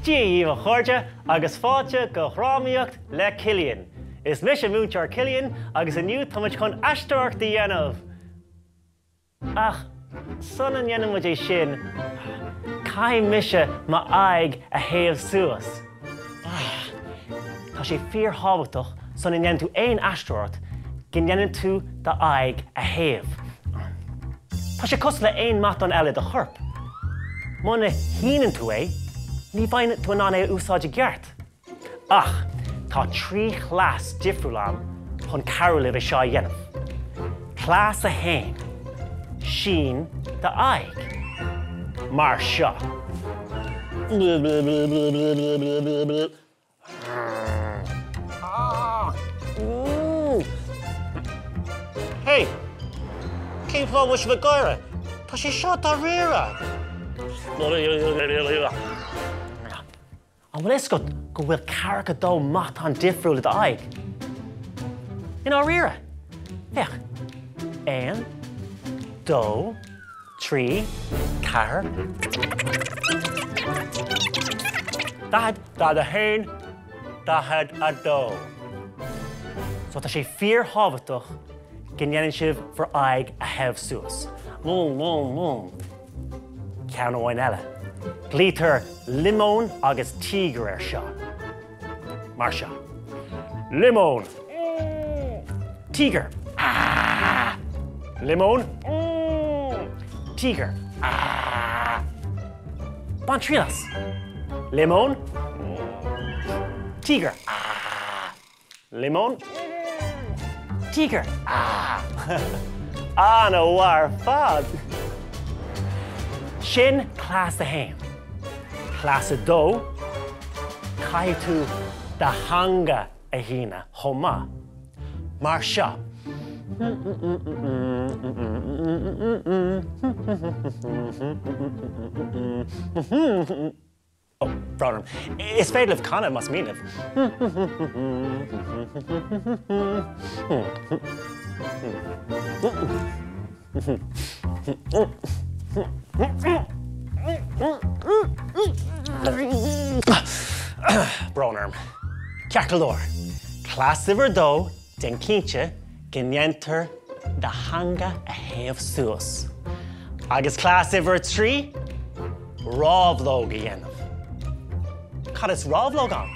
Dia dhaoibh a chairde agus fáilte go Dhrámaíocht le Cillian. Is mise Múinteoir Cillian agus inniu táimid chun aisteoireacht a dhéanamh! Ach sula ndéanann muid é sin, caithfidh mise m'aghaidh a théamh suas. Tá sé fíorthábhachtach sula ndéanann tú aon aisteoireacht go ndéanann tú d'aghaidh a théamh. Tá sé cosúil le aon matán eile i do chorp. Muna shíneann tú é, ní bheidh tú in ann é a úsáid i gceart. Ach tá 3 chleas difriúil agam chun cabhrú libh é seo a dhéanamh. Cleas 1, Sín d'aghaidh. Mar seo. Hey! Cén fáth a bhfuil sibh ag gáire? Tá sé seo dáiríre! An bhfuil fhios agat go bhfuil ceathracha dó matán difriúil i d'aghaidh? I ndáiríre! Féach. Aon, dó, 3, 4, 40, 41, 42. So tá sé fíorthábhachtach go ndéanann sibh bhur aghaidh a théamh suas. Ceann amháin eile. Glaoitear liomón agus tíogar air seo. Mar seo. Liomón. Tíogar. Liomón. Tíogar. Bain triail as. Liomón. Tíogar. Liomón. Tíogar. An-mhaith ar fad! Sin cleas a haon. Cleas a dó, caithfidh tú do theanga a shíneadh chomh maith. Mar seo. Ó, brón orm. Is féidir libh canadh más mian libh. Brón orm. Ceart go leor. Cleas uimhir a dó, déan cinnte go ndéantar do theanga a théamh suas. Agus cleas uimhir a 3, rábhlóg a dhéanamh. Cad is rábhlóg ann?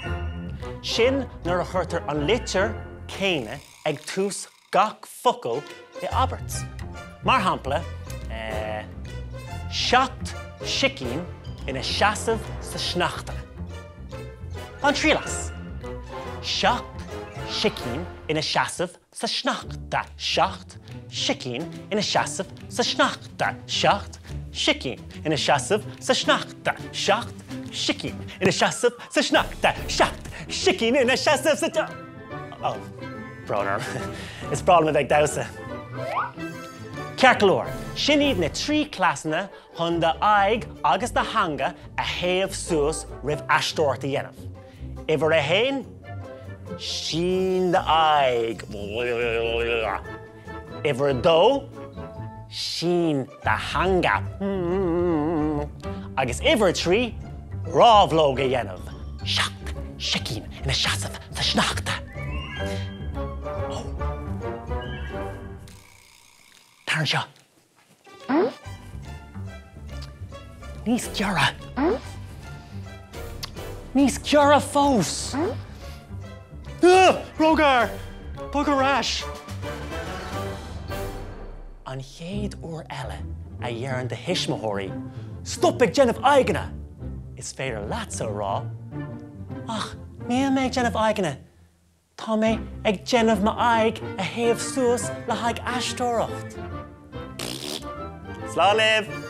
Sin nuair a chuirtear an litir céanna ag tús gach focal i abairt. Mar shampla, 7 sicín ina seasamh sa sneachta. Bain triail as. 7 sicín ina seasamh sa sneachta. 7 sicín ina seasamh sa sneachta. 7 sicín ina seasamh sa sneachta. 7 sicín ina seasamh sa sneachta. 7 sicín ina seasamh sa. Ó, brón orm. Is breá liom a bheith ag damhsa. Ceart go leor, sin iad na 3 cleasanna chun d'aghaidh agus do theanga a théamh suas roimh aisteoireacht a dhéanamh. Uimhir a haon, sín d'aghaidh. Uimhir a dó, sín do theanga. Agus uimhir a 3, rábhlóg a dhéanamh. 7 sicín ina seasamh sa sneachta. Ó. Tar anseo. Níos giorra. Níos giorra fós! Róghar! Bog ar ais! An chéad uair eile a dheireann do thuismitheoirí 'Stop ag déanamh aghaidheanna! is féidir leatsa a rá 'Ach níl mé ag déanamh aghaidheanna, Tá mé ag déanamh m'aghaidh a théamh suas le haghaidh aisteoireacht. Slán libh!